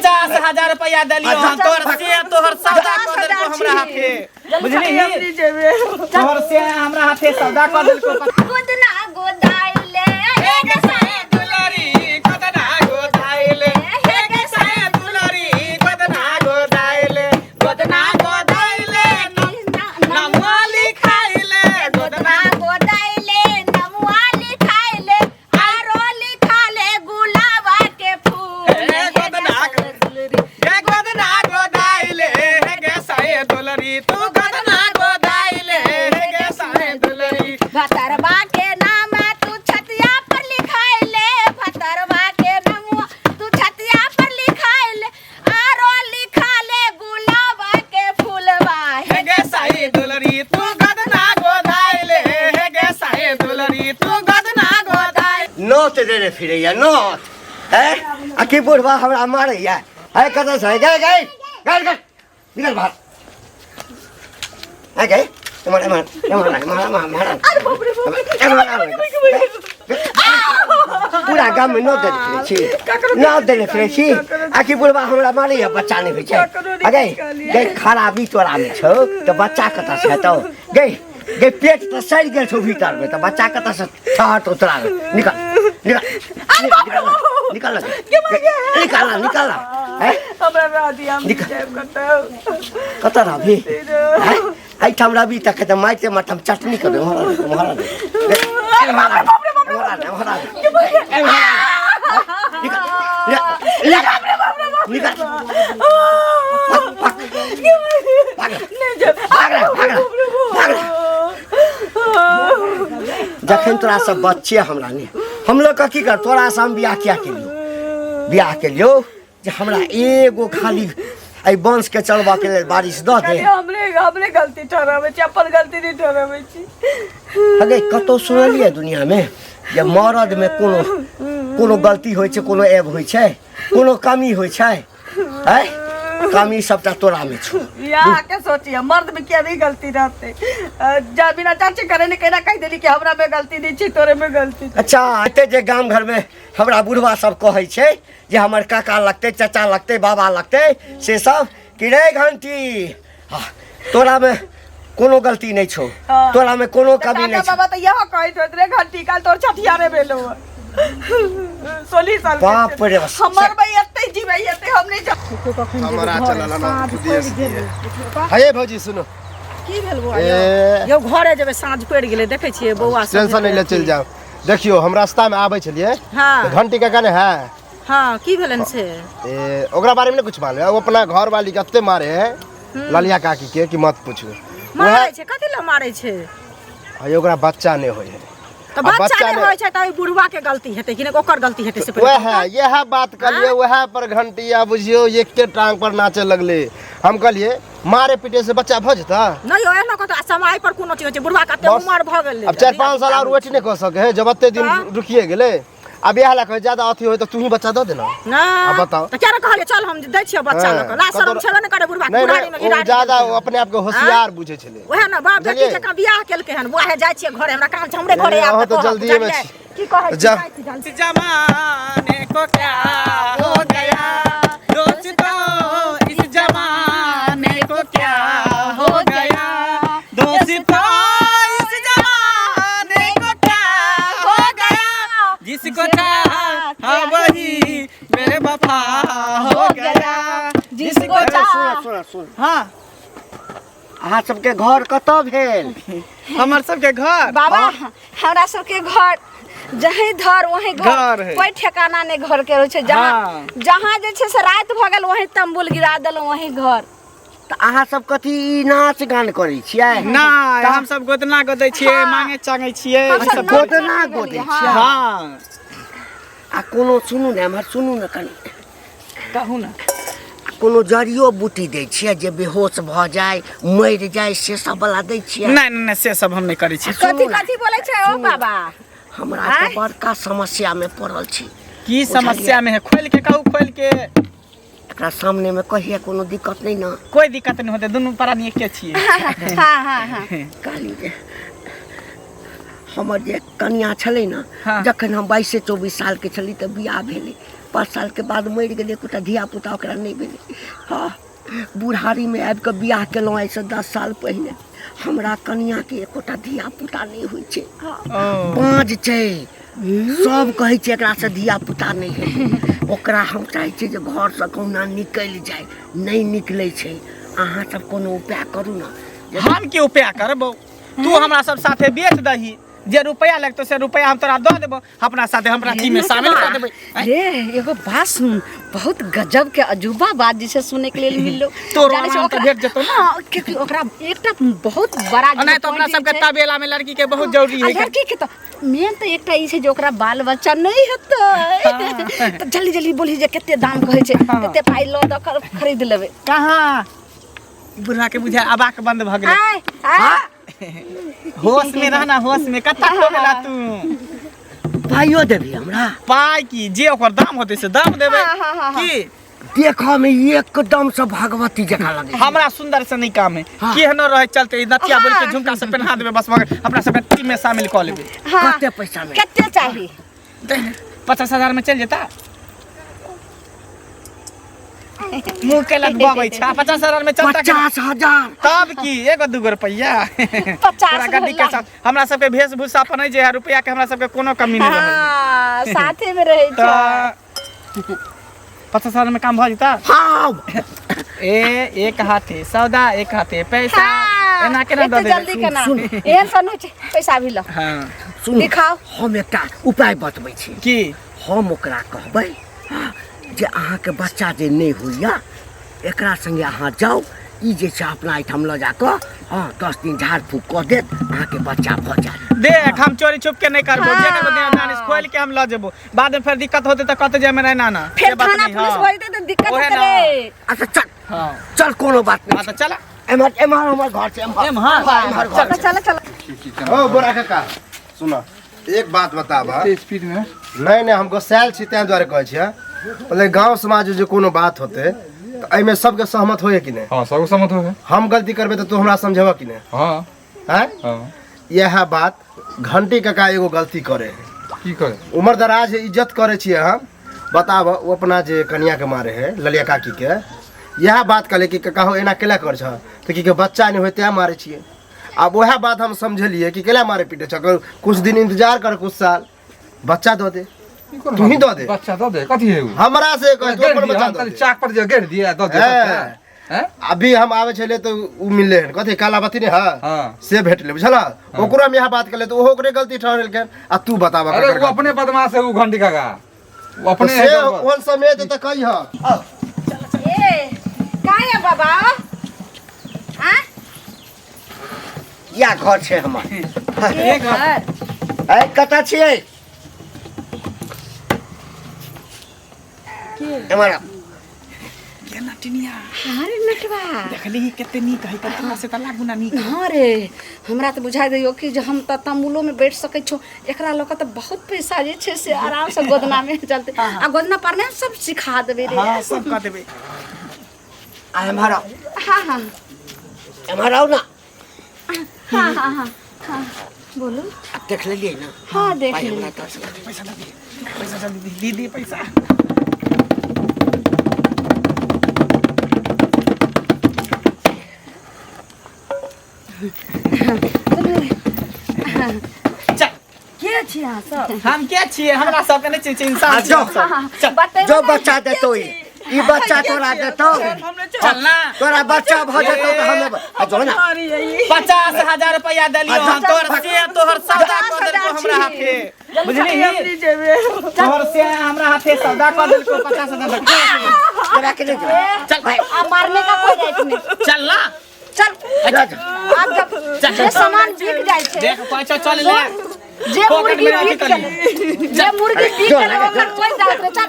50,000 रुपया देलियो हम तोहर से तोहर सौदा कऽ देलको हमरा हाथे बुझली तोहर से हमरा हाथे सौदा कऽ देलको गोदना गोदाइले एक साए दुलारी गोदना गोदाइले एक साए दुलारी गोदना गोदाइले गोदना गोदाइले नमुआ लिखाइले गोदना गोदाइले नमुआ लिखाइले आरो लिखाले गुलाबा के फूल हे गोदना हे गोदना गोदाइले हे गे साए दुलारी तू गोदना गोदाइले हे गे साए दुलारी भतरवा के नाम तू छतिया पर लिखाइले भतरवा के नाम तू छतिया पर लिखाइले आरो लिखाले गुलाबा के फूलवा हे गे साई दुलरी तू गदना गोदाइले हे गे साई दुलरी तू गदना गोदाइले नोत देने फिरैया नोत है आ की बुढ़वा हमरा मारैया है कतऽ से गए गए गए गए निकल बाहर है गए एम्हर एम्हर एम्हर एम्हर एम्हर एम्हर एम्हर पूरा गाम में नोत देने फिरै छी नोत देने फिरै छी आ की बुढ़वा हमरा मारैया बच्चा नहि होइ छै आ गए गए खराबी तोरा मे छौ तऽ बच्चा कतऽ से हेतौ गए गए पेट तऽ सड़ि गेल छौ भीतरमे तऽ बच्चा कतऽ से ठहर तो तोरा निकल निकल निकल निकल निकल निकल हैं हमरा रह दिया हम निकल। जायब कतौ कतऽ रहबी हैं एहिठाम रहबी तखन तऽ मारिते मारिते हम चटनी करबै उम्हर दे उम्हर दे एम्हर आ, एम्हर आ, एम्हर आ, एम्हर आ। निकल निकल निकल भाग भाग भाग भाग भाग जखन तोरा सब बच्चे हमरा नहि हम लोग के की कर तोरा से हम बियाह किया केलियौ बियाह केलियौ जे हमरा एगो खाली एहि वंश के चलबऽ के लेल बारिश दऽ दे खाली हमरे हमरे गलती ठहराबै छी अपन गलती नहि ठहराबै छी अगे कतहु सुनलियै दुनियामे जे मरदमे कोनो कोनो गलती होइ छै कोनो ऐब होइ छै कोनो कमी होइ छै आँय कमी सबटा तोरा में छौ यहाँ के सोचिए मर्द में किया नहीं गलती रहते जा बिना चाची करे ने केना कह देली कि हमरा में गलती नहीं छी तोरे में गलती छी। अच्छा एते जे गाम घर में हमरा बुढ़वा सब कहै छै जे हमर काका लगतै चाचा लगतै बाबा लगतै से सब कि रे घंटी हाँ, तोरा में कोनो गलती नहीं छौ हाँ। तोरा में कोनो तऽ कमी काका नहीं छौ बाबा तऽ इएह कहैत होइत रे घंटी काल तोर छठियारे भेलौ हँ। सोलह साल के बाप छै। रे बाप। हमर भाई एते जीबै एते हम नहीं जा हमरा चलल ना खुदिए से दिए हे भौजी सुनो की भेल बौआ ए यौ घरे जेबै साँझ पड़ि गेलै देखै छियै बौआ सब टेंशन नहीं ले चल जाओ देखियो हम रास्ता में आबै छलिए हाँ। तऽ घंटी काका ने है हँ की भेलनि से ए ओकरा बारे में नहीं कुछ मालूम है वो अपना घर वाली के एते मारे है ललिया काकी के कि मत पूछू मारै छै कथी लए मारै छै है ओकरा बच्चा नहीं होय है तऽ आ बच्चा नहि नहि- होइ छै तऽ बुढ़वा के गलती हेतै कि नहि ओकर गलती हेतै से पहिले वएह इएह बात कहलिए वएह पर घंटिया बुझियो एके टांग पर नाचे लगले हम कहलिए मारे पीटे से बच्चा भऽ जेता नहि यौ एहनो कतौ आ समय पर कोनो चीज होइ छै बुढ़वा कते बस। उमर भऽ गेलै अब 4-5 साल और वेट नहीं कऽ सके है जब एते दिन तऽ? रुकिए गेलै अब इएह लए कहै ज्यादा अथी होय तऽ तू ही बच्चा दऽ देना ना आब बताओ। तऽ किया ने कहलियै चल हम दै छियै बच्चा लऽ कऽ ला हाँ, शरम कतौ- छेबे नहि करे बुढ़वा नहि बुढ़ारी में नहि ओ गिरा ज्यादा ओ अपने आप के होशियार बुझै छलै वएह ने बाप बेटी बुझलियै? जकाँ बियाह केलकै हन बुआ हे जाइ छियै घरे हमरा काम छै हमरे घरे नहीं, आब अहाँ तऽ तऽ कहब, जल्दिए मे बुझलियै? छी। की कहै छी जा। जाइ छी जल्दी। इस जमाने को क्या हो गया दोस्तों इस जमाने को क्या हो गया दोस्तों इस जमाने को क्या हो गया जिसको चाहा वही बेवफा हो गया जिसको सुन चाहा सुन सुन हाँ अहाँ सबके घर कतऽ भेल हमर सबके घर बाबा हमरा सबके घर जहीं धर वहीं घर घर है। कोई ठिकाना नहीं घर के रहै छै जहाँ हाँ। जहाँ जे छै से राति भऽ गेल वहीं तंबुल गिरा देलहुँ वहीं घर तऽ अहाँ सब कथी ई नाच गान करै छियै नहि हम सब गोदना गोदै छियै मांगे चांगे छियै हमसब ई सब नाच गोदना चाँगै गोदै गेलियै, छियै हँ आ कोनो सुनू ने एम्हर सुनू ने कनि कहू ने कोनो जड़ियो बूटी दै छियै जे बेहोश भऽ जाय मरि जाय से सब वाला दै छियै नहि नहि नहि, से सब हम नहि करै छी कथी कथी बोलै छै ओ बाबा हमरा तऽ बड़का समस्यामे पड़ल छी की समस्या में है खोल के कहू खोल के एकरा सामने में कहिए कोनो दिक्कत नहीं ना कोई दिक्कत नहीं होते दुनू प्राणी एके छियै हाँ हाँ हाँ कहली जे हमर जे कनिया छलै ने हाँ। जखन हम 22-24 सालके छली तऽ बियाह भेलै 5 सालके बाद मरि गेलै, एकोटा धिया पुता ओकरा नहि भेलै। हँ, बुढ़ारीमे आबि कऽ बियाह केलहुँ आइसँ 10 साल पहिने। हमरा कनियाके एकोटा धिया पुता नहि होइ छै। हँ, बाँझ छै, सब कहै छै एकरासँ धिया पुता नहि हेतै। ओकरा हम चाहै छियै जे घरसँ कहुना निकलि जाय, नहि निकलै छै। अहाँ सब कोनो उपाय करू ने। हम की उपाय करबौ? तू हमरा सब साथे बेच दही, जे रुपया लगतौ से रुपया हम तोरा दऽ देबौ, अपना साथे हमरा टीम में शामिल कर देबै। अरे एगो बात सुन, बहुत गजब के अजूबा बात जे छै सुने के लेल मिललो। तोरो जानै छै आराम तऽ ओकरा भेट जेतौ ने। हाँ, क्योंकि ओकरा एकटा बहुत बड़ा नहीं तो अपना point सबके छै। तबेला में लड़की के बहुत जरूरी आ है। लड़की के तो मेन तऽ एकटा ई छै जे ओकरा बाल बच्चा नहि हेतै, तऽ जल्दी जल्दी बोलही जे कते दाम कहै छै, कते पाइ लऽ दऽ कऽ खरीद लेबै। कहाँ बुढ़ा के बुझाय अबाक बंद भऽ गेलै। आय आय, होश में रहना, होश में। कत्ता खो गेला तू? पाइयो देबही हमरा? पाइ की, जे ओकर दाम होतै से दाम देबै। हाँ, हाँ, हाँ, हाँ। की देखऽ में एकदम से भगवती जकाँ लगै छै। हमरा सुंदर से नहीं काम है। हाँ। केहनो रहे चलते, ई नथिया बोल के झुमका से पहना देबै, बस मगर अपना सबके टीम में शामिल कऽ लेबै। हाँ। कते पैसा में? कते चाही? 50,000 में चल जेता। मुँह के लग बबै छा। 50,000 में चलता? 50,000? तब की, एगो दूगो रुपैया 50 तोरा गड्डी के होला। साथ हमरा सबके वेशभूषा पर नहीं जे है, रुपैया के हमरा सबके कोनो कमी नहीं रहै। हाँ, साथे में रहै छै। तऽ 50,000 में काम भऽ जेता। हाँ। ए एक हाथे सौदा एक हाथे पैसा। हाँ, एना केना दऽ एते देबै? जल्दी केना? सुन। एहन सन होइ छै, पैसा भी लऽ। हाँ। सुन, दिखाओ। हम एकटा उपाय बतबै छी। की? हम ओकरा कहबै, हाँ, जे अहाँके बच्चा जे नहि होइया, एकरा संगे अहाँ जाउ, ई जे छै अपना एहिठाम लऽ जाकऽ, हाँ, 10 दिन झाड़ फूक कऽ देत, अहाँके बच्चा भऽ जायत। देख, हम चोरी छुप के नहीं करबो। जे करबो दानिश खोल के हम लऽ जेबो। बाद में फेर दिक्कत होते तऽ कहते जे हमरा ना ना फेर से बात थाना नहीं, पुलिस हाँ। भऽ जेतै तऽ दिक्कत ओहे हेतै ना। रे। अच्छा चल। हाँ। चल, कोनो बात नहीं। हाँ तऽ चल। एम्हर एम्हर हमर घर छै, एम्हर। एम्हर? हाँ, एम्हर घर चल छै। चल चल। ओ बोरा काका, सुन, एक बात बताब। स्पीड में नहीं नहीं, हम गोसायल छी तें दुआरे कहै छियै। मतलब गांव समाज जे कोनो बात होते तऽ एहिमे सबके सहमत होए कि नहि? हाँ, सब सहमत होए। हम गलती करबै तऽ तू हमरा समझेबह कि नहि? हाँ। हैं? हाँ। इएह बात घंटी काका एगो गलती करे है। की करे? उम्र दराज है, इज्जत करे छियै हम। बताब, ओ अपना जे कनिया के मारे है, ललिया काकी के, इएह बात कहले कि काका हो एना केला कर छ, तऽ की के बच्चा नहि होय तें मारे छियै। आब वएह बात हम समझलियै कि केला मारे पीटे छ, कुछ दिन इंतजार कर, कुछ साल बच्चा दऽ दे, तू ही दऽ दे। बच्चा दऽ दे, कथी है उ? हमरा से कह, तू गेड़ अपन दिए, बच्चा हम दऽ खाली दे। चाक पर जे गेड़ दिए, दऽ दे हैं। बच्चा। हैं? अभी हम आबै छलियै तऽ उ मिललै हन, कथी कालावती ने, हाँ, हाँ। से भेटलै, बुझल? ओकरो हम इएह बात कहलियै तऽ ओहो ओकरे गलती ठहरेलखिन। आ तू बताब अरे ककर वो गलती? अपने बदमाश है वो घंटी काका, वो अपने तऽ है से गड़बड़। ओहन समय एतै तऽ कहिह। ए का है बाबा? हाँ? इएह घर छै हमर। ए घर। ए कतऽ छियै? एम्हर आउ। केना टिनिया? अरे नटवा, देखली कते नीक है, कतना से तऽ लागू ना नीक। हाँ रे, हमरा तऽ बुझाइ दैयो कि जे हम तऽ तम्बुलो में बैठ सकै छौ। एकरा लऽ कऽ तऽ बहुत पैसा जे छै से आराम से गोदना में चलते। आ गोदना पारने सब सिखा देबै रे। हाँ, सब कऽ देबै। आ एम्हर आउ। हाँ हाँ। एम्हर आउ ना। हाँ हाँ हाँ हाँ, बोलू। देख लेलियै ना? हाँ, देख पाइ लेलियै। हमरा दस लाख। पैसा दे, पैसा जल्दी दे, दे पैसा। चल। के छी अहाँ सब? हम के छियै? हमरा सबके नहि चिन्ह, इंसान आ छियै जाओ। हम सब। चल। बतेबै जो ने, बच्चा के देतौ छी? ई बच्चा तोरा देतौ, चल ना। तोरा बच्चा भऽ जेतौ तऽ हम आ जो ना। 50,000 रुपया देलियो हम तोहर, से तोहर सौदा कऽ देलको हमरा हाथे, बुझलिही? तोहर से हमरा हाथे सौदा कऽ देलको 50,000। तोरा के नहि जेबै। चल। आ मारने का कोई राइट नहीं। चल ना। चल। जा, जा। आब जब जे सामान बिक जाइ छै, देख पैसा, चल ले जे पॉकेट मुर्गी में राखी बिक तनी। गेलै, जे मुर्गी बिक जो गेलै लगे, ओकर कोई दाम नहीं। चल।